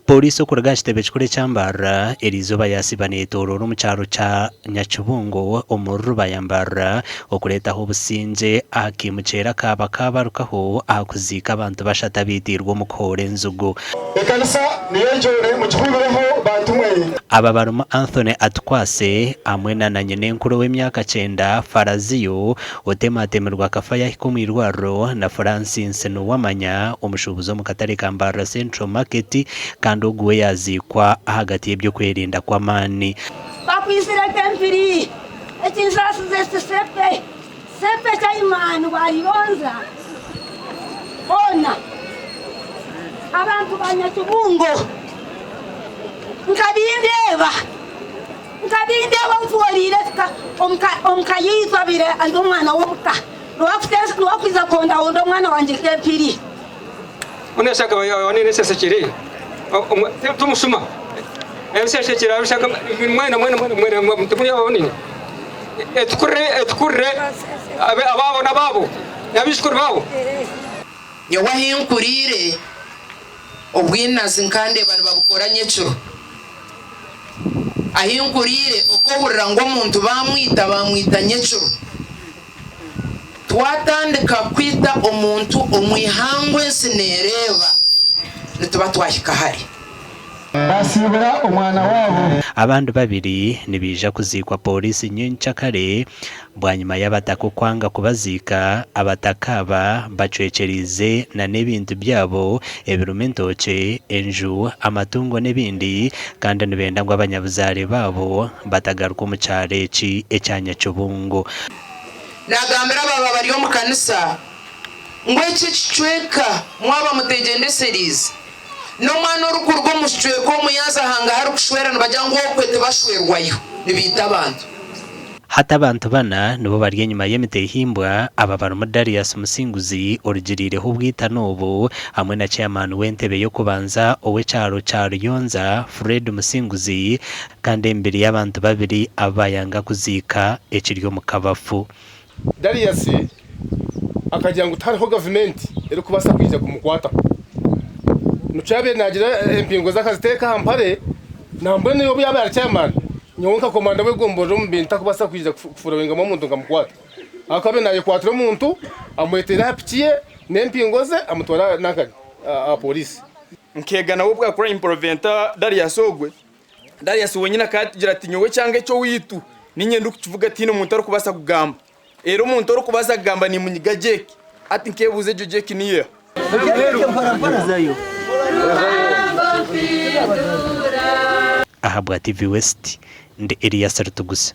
Pooriisi okuruga aha kitebe kikuru ekya Mbarara eriizooba yaasiiba neyetooroora omu kyaro kya Nyakibungo omuri Rubaya Mbarara okureetaho obusingye aha kaimukyera akaaba kaabarukaho aha kuziika abantu bashatu abaitiirwe omu kuhoora enzigu. Ekanisa niyo egyo mugihuubireho bantu mwe. Aba barimu Anthony Atukwase hamwe na na nyinenkuru ow'emyaka kyenda Faraziyo Otematemirwe akafa yahika omu irwariro na Francis Nuwamanya omushuubuzi omu katare ka Mbarara Central Market kandi ogu we yaziikwa ahagati y'eby'okwerinda kw'amaani. Bakwitsire nk'empiri, ekinsaasize kisepe, sepe Chaimani wa Ruyonza hoona abantu ba Nyakibungo nkabindeeba. Nkabindeeba ou tworiire omu ka yaitu abaire ari omwana w'omuka, niwe akwija kuhondahonda omwana wangye nk'empiri. Nyowe ahi nkuriire, obwinazi nkandeeba nibabukora nyekiro. Ahi nkuriire okohurira ngu omuntu baamwita, baamwita nyekiro. Twatandika kwita omuntu omu ihangwe ensi neereeba, nituba twahika hare. Baasiibura omwana waabo. Abandi babiri nibaija kuziikwa pooriisi nyenkyakare bwanyima y'abataka okwanga kubaziika. Abataka aba bacwekyereize n'ebintu byabo ebirimu entookye, enju, amatungo n'ebindi kandi nibenda ngu abanyabuzaare baabo batagaruka omu kyaro eki ekya Nyakibungo. Naagambira abaaba bari omu kanisa ngu eki ekicweka mwaba mutegyendesereize, n'omwana orikuruga omu kicweka omu yaaza ahangaha arikushwera nibagira ngu okwe tibashwerwayo nibaita abantu. Hati abantu bana nibo bari enyima y'emitehimbwa, aba barimu Darius Musinguzi orugiriireho obwitano obu hamwe na chairman w'entebe y'okubanza ow'ekyaro kya Ruyonza, Fred Musinguzi kandi emibiri y'abantu babiri abu bayanga kuziika ekiri omu kabafu. Darius akagira ngu tihariho gavumenti erikubaasa kwija kumukwataho. Nikyo yaabaire naagira empingo ze akaziteeka aha mpare, nambwenu obu yaabaire ari chairman, nyowe nka komanda w'egomborora omu bintu ntarikubaasa kwija kufurawingamu omuntu nkamukwata. Ahabw'okuba yaabaire naayekwatira omuntu, amweteera aha piki ye n'empingo ze amutwara nanka aha pooriisi. Nkeega nawe obwa crime preventer Darius ogwe. Darius wenyini akagira ati, Nyowe ekyanga eky'owaitu niinye ndikukivuga tihaine muntu arikubaasa kugamba. Reero omuntu orikubaasa kugamba niimunyiga Jake. Hati nkeebuuza egyo Jake niyo eha? Ahabwa TV West, ndi Elias Rutugusa.